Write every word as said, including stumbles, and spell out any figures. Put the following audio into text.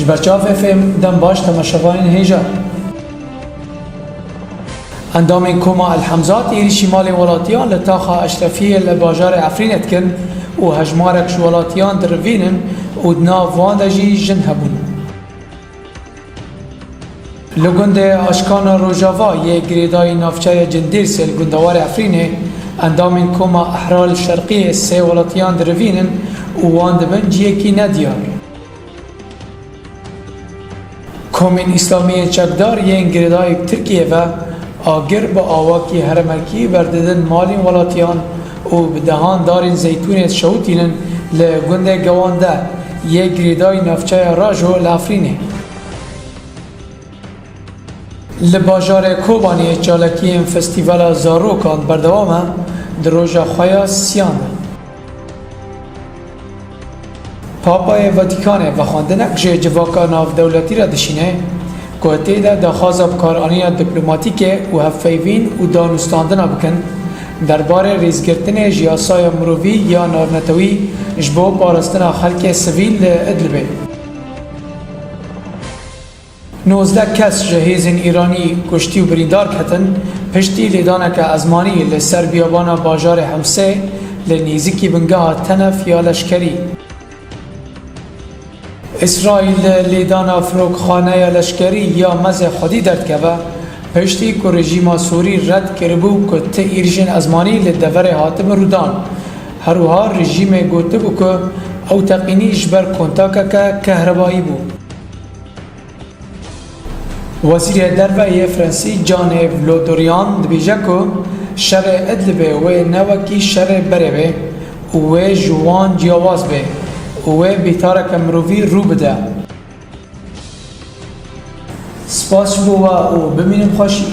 Berçavê fêm dem baş temaşevanên hêja. Endamên Koma El Hemzat êrîşî malên welatiyan li taxa Eşrefiyê li bajarê Efrînê dikin û hejmarek ji welatiyan dirivînin û di nav wan de jî jin hebûn. Li gundê Aşkana Rojava yê girêdayî navçeya Cindêrsê li gundewarê Efrînê, endamên Koma Ehral Şerqiyê sê welatiyan dirivînin û wan dibin ciyekî nediyar. Komên Îslamî yên çekdar yên girêdayî bi Tirkiyê ve agir bi awakî heremekî berdidin malên welatiyan û bi dehan darên zeytûnê dişewitînin li gundê Gewande yê girêdayî navçeya Rajo li Efrînê. Li bajarê Kobaniyê çalakiyên Festîvala Zarokan berdewam e, di roja xwe ya siyan de. Papayê Vatikanê vexwendinek ji civaka navdewletî re dişîne, ku tê de daxwaza bikaranîna diplomatîkê û hevpeyvîn û danûstandina bikin, derbarê rêzgirtinê ji yasaya mirovî ya navnetewî ji bo parastina xelkê sivîl li Idlibê. Nozdeh kes ji hêzên Îranî kuştî û birîndar ketin, piştî lêdaneke ezmanî li ser biyabana bajarê Hemsê li nêzîkî bingeha Tenef ya leşkerî. Îsraîl li lêdana firokxaneya leşkerî ya Mezê Xwedî derdikeve, piştî ku rejîma Sûrî red kiribû ku ti êrîşên ezmanî li deverê hatibin rûdan. Her wiha rejîmê gotibû ku ew teqînî ji ber kontakeke kehrebayî bû. Wezîrê Derve yê Fransî Jean-Yves Le Drian dibêje ku şerê Idlibê wê ne wekî şerê berê be û wê ji wan ciyawaz be û wê bîtareke mirovî rû bide. Spas ji bo we û bimînin xweşî.